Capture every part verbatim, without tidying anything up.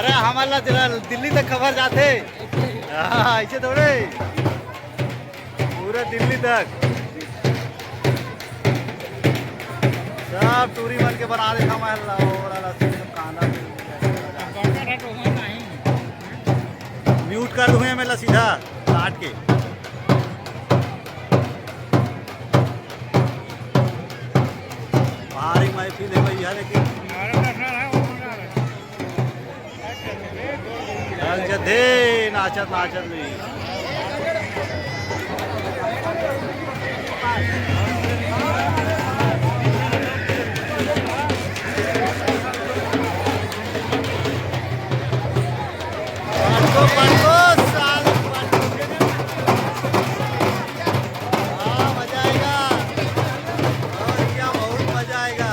अरे, हमर ला जरा दिल्ली तक खबर जाथे। हाँ, ऐसे थोड़े, पूरा दिल्ली तक। सब टूरी मन के बना देता मैं ला, ओला ला, सब खाना। म्यूट कर दूँ मैं ला सीधा काट के। भारी महफिल है भैया, लेकिन चल जथे नाचत नाचत भी। पटको, पटको, साल, पटको। हाँ, मजा आएगा। और क्या, बहुत मजा आएगा।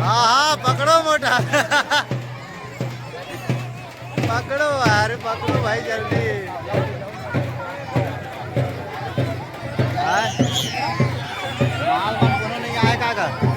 हाँ, हाँ, पकड़ो मोटा। पकड़ो, अरे पकड़ो भाई जल्दी। हाँ? माल वाल कोनो नहीं आए का घर?